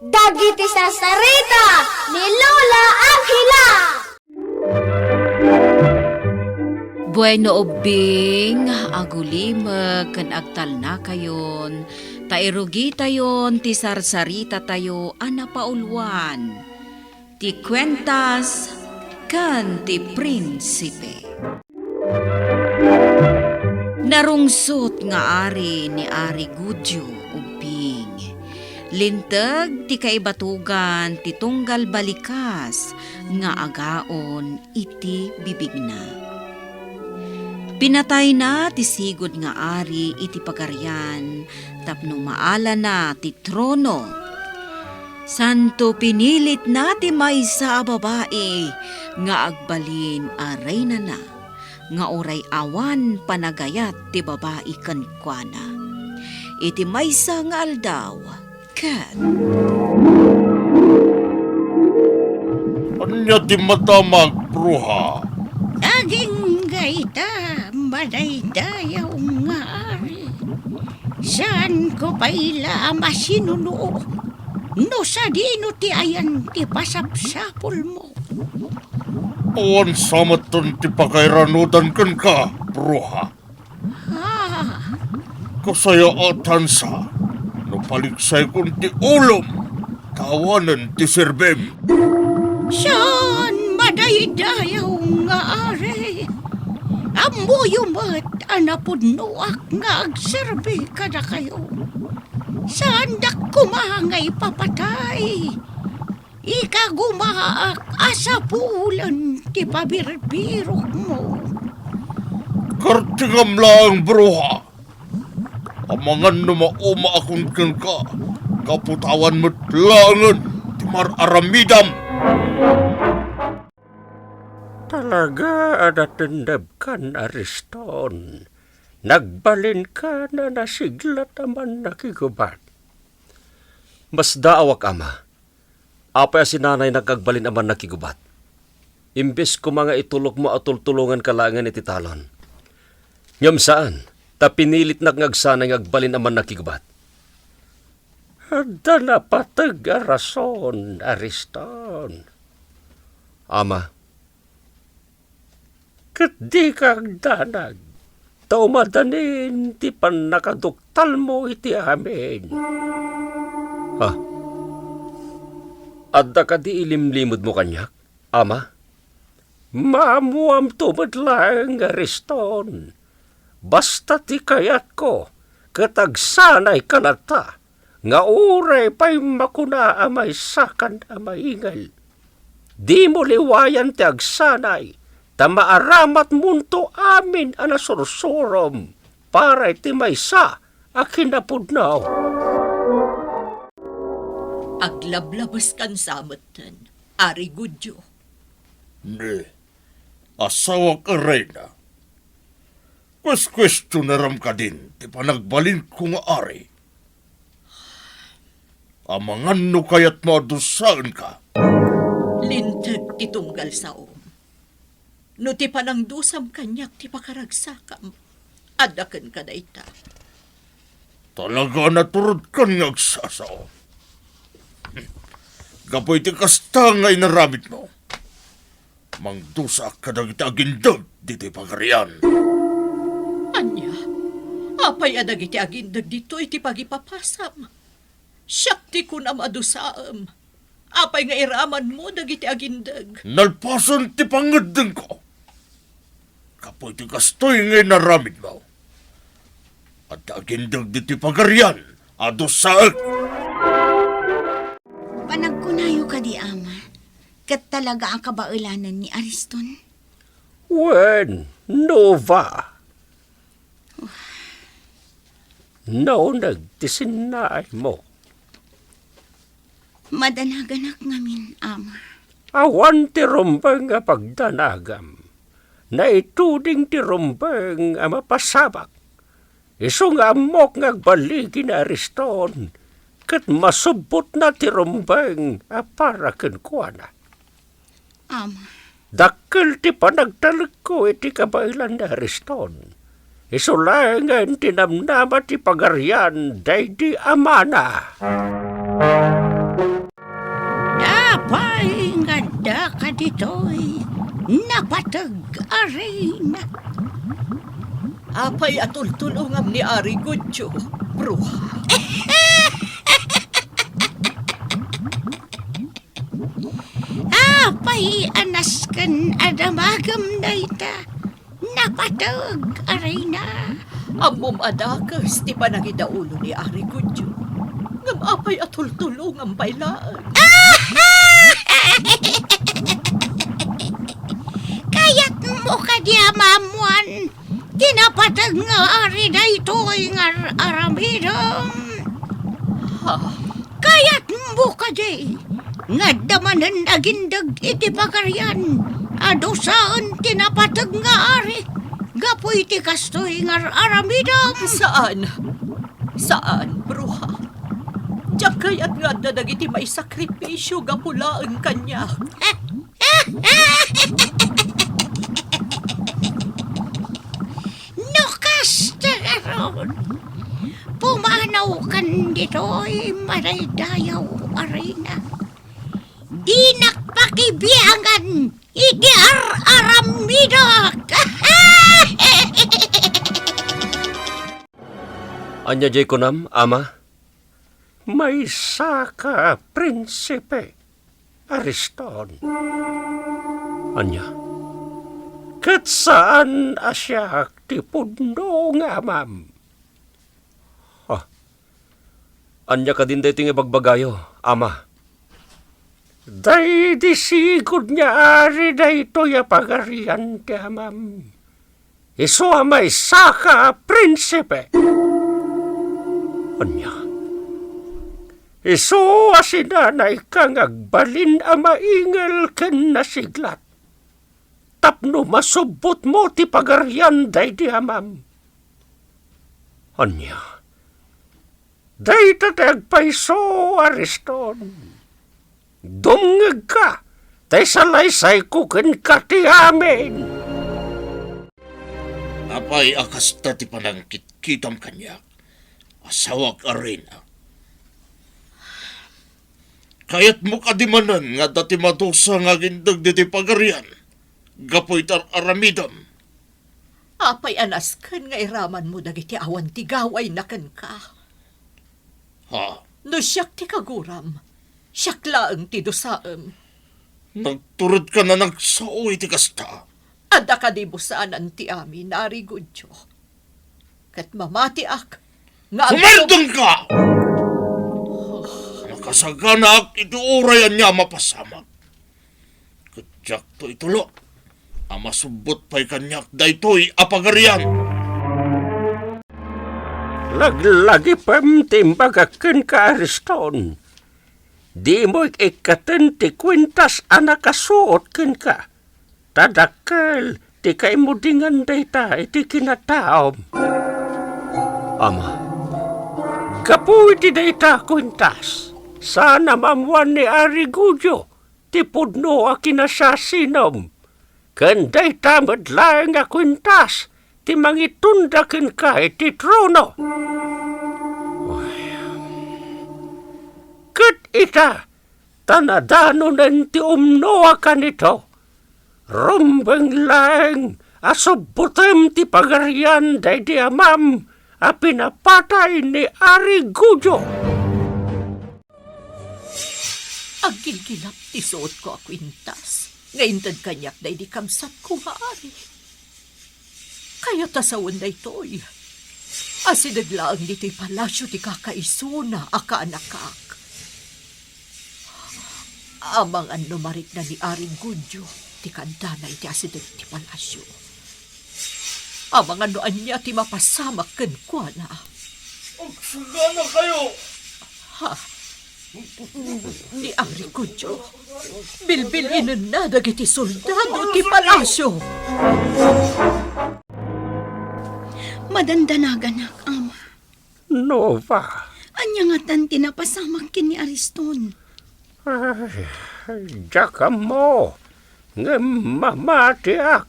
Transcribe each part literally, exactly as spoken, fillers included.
Dagiti sarsarita ni Lola Angela. Bueno, ubbing, agulimek ken agtalnakayon, ta irugitayon ti sarsaritatayo a napauluan, ti Kuentas ken ti Prinsipe. Narungsot nga ari ni Ari Gudyo, ubbing. Linteg ti kaibatugan ti tunggal balikas nga agaon iti bibigna. Pinatayna ti sigud nga ari iti pagarian tapno maalana ti trono. Santo pinilitna ti maysa a babai nga agbalin a reynana, nga uray awan panagayat ti babai kenkuana. Iti maysa nga aldaw, ket Ania ti madamag, bruha? Agingga ita, madaydayaw nga ari. Saanko pay la a masinuno no sadino ti ayan ti pasapsapulmo. Awan sa metten ti pakairanudan kenka, bruha. Ah. Kasayaatansa no paligsaykon ti ulom ta awanen ti serbim. Saan madaydayaw nga ari. Ammoyo met a napudnoak nga agserbi kadakayo. Saandak koma nga ipapatay. Ikagumaak a sapulen ti pabirbirokmo. Kartingam laeng, bruha. Amangan no maumaakon kenka, gapu ta awan met laengen ti mar-aramidam. Talaga a natendebkan, Ariston. Nagbalinka a nasiglat a mannakigubat. Masdaawak, ama. Apay a si nanaynak nga agbalin a mannakigubat? Imbes koma nga itulokmo a tultulonganka laengen iti talon. Ngem saan, ta pinilitnak nga agsanay nga agbalin a mannakigubat. Adda napateg a rason, Ariston. Ama, ket dika agdanag, ta umadanin ti pannakaduktalmo iti amin. Ha? Adda kadi ilimlimedmo kaniak, ama? Maammoamto met laeng, Ariston. Basta ti kayatko, ket agsanayka latta, nga uray pay makuna a maysakan a maingel. Dimo liwayan ti agsanay, ta maaramatmonto amin a nasursurom para iti maysa a kinapudno. Aglablabeskan sa metten, Ari Gudyo. Ni, asawak a reyna, kueskuestionaram kadin ti panagbalinko nga ari. Amangan no kayatmo a dusaenka. Linteg ti tunggal saom. No ti panangdusam kaniak ti pakaragsakam, adda kenka dayta. Talaga a naturedkan nga agsasao. Gapu iti kasta nga inaramidmo, mangdusaak kadagiti agindeg ditoy pagarian. Ania? Apay a dagiti agindeg ditoy ti pagipapasam? Siak ti kunam a dusaem. Apay nga iramanmo dagiti agindeg? Nalpasen ti pangngeddengko. Gapu iti kastoy nga inaramidmo, adda agindeg ditoy pagarian a dusaek. Panagkunayo kadi, Ama, ket talaga a kabaelanen ni Ariston? Wen, Nova. Nauneg ti sinnaaymo. Madanaganak ngamin, Ama. Awan ti rumbeng a pagdanagam. Naituding ti rumbeng a mapasabak. Isu nga ammok nga agbaligi ni Ariston, ket masubbotna ti rumbeng a para kenkuana. Ama. Dakkel ti panagtalekko iti kabaelan ni Ariston. Isu laengen ti namnama ti pagarian daydi amana. Toy napateg a reyna. Apay a tultulongam ni Ari Gudio, bruha? Apay a nasken a damagem dayta napateg a reyna? Ammom a dakes ti panangidaulo ni Ari Gudio. Ngem apay a tultulongam pay laeng? Kayatmo kadi a maammoan ti napateg nga ari daytoy nga ar-aramidem? Ha? Kayatmo kadi nga adda manen nagindeg iti pagarian a dusaen ti napateg nga ari gapu iti kastoy nga ar-aramidem? Saan. Saan, bruha. Diak kayat nga adda dagiti maisakripisio gapu laeng kaniak. No kasta ngarud, pumanawkan ditoy madaydayaw a reyna. Dinak pakibiangan iti ar-aramidek. Ania diay kunam, ama? Maysaka prinsipe, Ariston. Ania? Ket saan a siak ti pudno nga amam? Ah, ania kadin daytoy nga ibagbagayo, ama? Daydi sigud nga ari daytoy a pagarian ti amam. Isu a maysaka a prinsipe. Ania? Isu a sinanayka nga agbalin a maingel ken nasiglat tapno masubbotmo ti pagarian daydi amam. Ania? Dayta ti agpayso, Ariston. Dumngegka, ta isalaysayko kenka ti amin. Apay a kasta ti panangkitkitam kaniak, asawak a reyna? Kayatmo kadi manen nga adda ti madusa nga agindeg ditoy pagarian gapu iti ar-aramidem? Apay a nasken nga iramanmo dagiti awan ti gawayna kenka? Ha? No siak ti kaguram, siak laeng ti dusaem. Nagturedkan a nagsao iti kasta. Adda kadi busanan ti amin, Ari Gudio. Ket mamatiak nga agtum- Sumardengka! Oh. Nakasaganaak iti uray ania a mapasamak. Ket diakto itulo a masubbot pay kaniak daytoy a pagarian. Laglagipem ti imbagak kenka, Ariston. Dimo ikkaten ti kuentas a nakasuot kenka, ta dakkel ti kaimudingan dayta iti kinataom. Ama, gapu iti dayta a kuentas, saan a maammoan ni Ari Gudio ti pudno a kinasasinom, ken dayta met laeng a kuentas ti mangitunda kenka iti trono. Ket ita, ta nadanonen ti umno a kanito, rumbeng laeng a subbotem ti pagarian daydi amam a pinapatay ni Ari Gudio. Aggilgilap ti suotko a kuentas nga inted kaniak daydi kabsatko nga ari. Kayat a sawen daytoy. Asideg laeng ditoy palasio ti kakaisuna a kaanakak. Amangan no marikna ni Ari Gudio ti kaddana iti asideg ti palasio. Amangan no ania ti mapasamak kenkuana. Agsaganakayo! Ha? Ni Ari Gudio, bilbilinenna dagiti soldado ti palasio. Madandanaganak, Ama. Nova. Ania ngatan ti napasamak ken ni Ariston? Ay, diak ammo, ngem mamatiak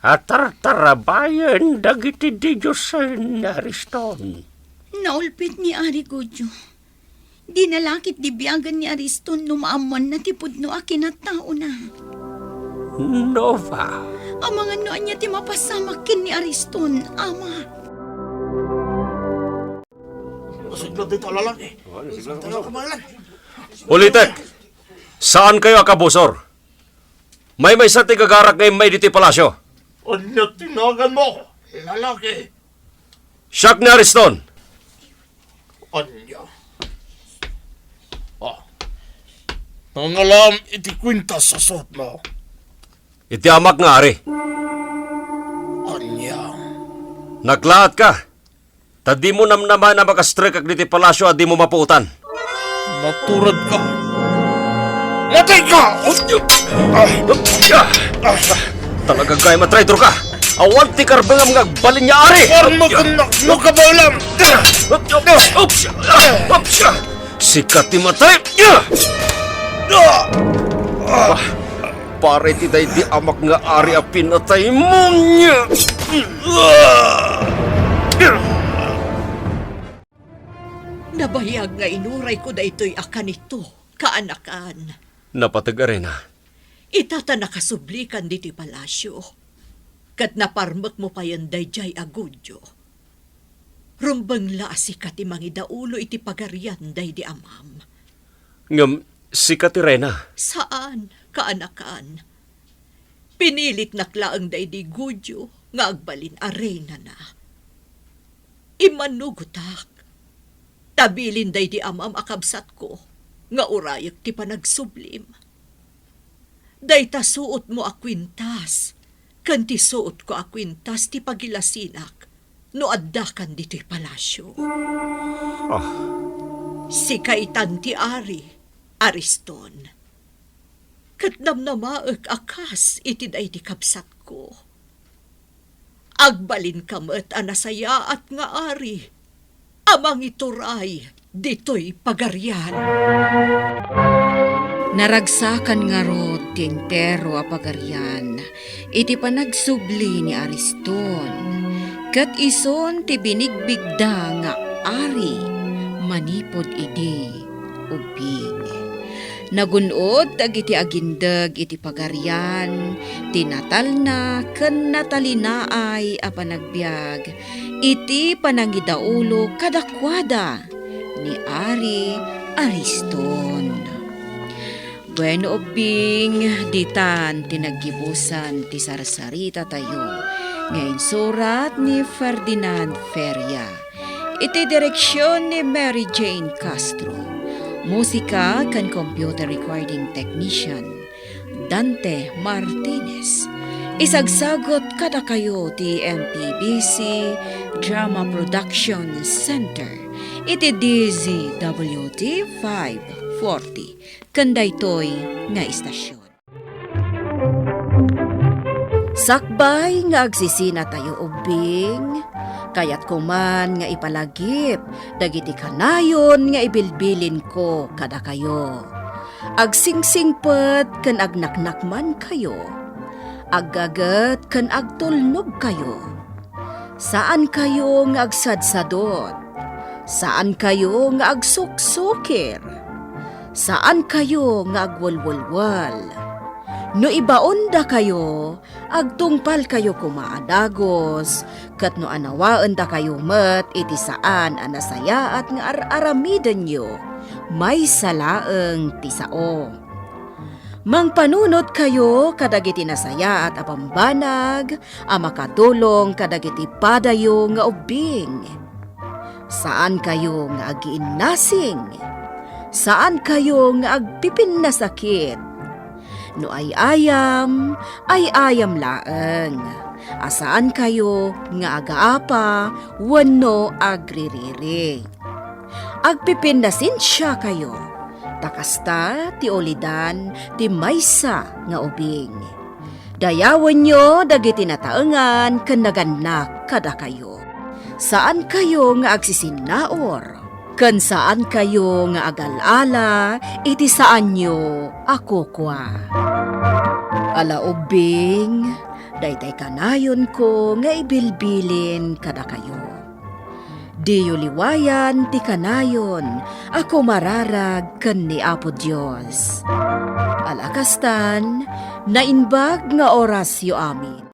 a tartarabayen dagiti didiosen ni Ariston. Naulpit ni Ari Gudio. Dina la ketdi biagen ni Ariston no maammoanna ti pudno a kinataona. Nova. Amangan no ania ti mapasamak ken ni Ariston, Ama. Nasudlot dito, lalaki. Ulitek, saan kayo a kabusor? Maymaysa ti gagarak nga immay ditoy palasyo. Ania ti naganmo, lalaki? Siak ni Ariston. Ania? Ah. Nangalam iti kuenta sa suotmo. Iti amak nga ari. Ania? Naklaatka. Ta dimo namnama a makastrekak ditoy palasyo a dimo mapuotan. Naturedka. Matayka! Talaga gayam a traitorka! Awan ti karbengam nga agbalin nga ari! Parmakan no kabaelam! Sika ti matay! Ah! Para iti daydi amak nga ari a pinataymo. Nabayag nga inurayko daytoy a kanito, kaanakan. Napateg a reyna. Ita ta nakasublikan ditoy palasyo, ket naparmekmo payen daydiay a Gudio. Rumbeng la a sika ti mangidaulo iti pagarian daydi amam. Ngem sika ti reyna? Saan, kaanakan. Pinilitnak laeng daydi Gudio nga agbalin a reynana. Immanugotak, ta bilin daydi amam a kabsatko nga urayek ti panagsublim. Dayta suotmo a kuintas ken ti suotko a kuintas ti pagilasinak no addakan ditoy palasyo. Ah. Sika itan ti ari, Ariston. Ket namnamaek a kas iti daydi kabsatko. Agbalinka met a nasayaat nga ari a mangituray ditoy pagarian. Naragsakan ngarud ti entero a pagarian iti panagsubli ni Ariston, ket isun ti binigbigda nga ari manipud idi ubbing. Nagun-od dagiti agindeg iti pagarian ti natalna ken natalinaay a panagbiag iti panangidaulo kadakuada ni Ari Ariston. Bueno, ubbing, ditan ti naggibusan ti sarsarita tayo nga insurat ni Ferdinand Feria. Iti direksion ni Mary Jane Castro. Musika ken computer recording technician, Dante Martinez. Isagsagut kadakayo ti M P B C Drama Production Center iti D Z W T five forty ken daytoy nga istasyon. Sakbay nga agsisinatayo ubbing, kayatko man nga ipalagip dagiti kanayon nga ibilbilinko kadakayo. Agsingsingpet ken agnaknakmankayo. Aggaget ken agtulnogkayo. Saankayo nga agsadsadot. Saankayo nga agsuksukir. Saankayo nga agwelwelwel. No ibaondakayo, agtungpalkayo koma a dagus, ket no anawaendakayo met iti saan a nasayaat nga ar-aramidenyo, maysa laeng ti sao. Mangpanunotkayo kadagiti nasayaat a bambanag a makatulong kadagiti padayo nga ubbing. Saankayo nga agiinnasing. Saankayo nga agpipinnasakit. No ay-ayam, ay-ayam laeng. A saankayo nga agaapa wenno agririri. Agpipinnasensiakayo, ta kasta ti ulidan ti maysa nga ubing. Dayawenyo dagiti nataengan ken nagannak kadakayo. Saankayo nga agsisinnaur, ken saankayo nga agal-ala iti saanyo a kukua. Ala ubbing, daytay kanayonko nga ibilbilin kadakayo. Diyo liwayan ti kanayon a kumararag ken ni Apo Dios. Ala kastan, Naimbag nga orasyo amin.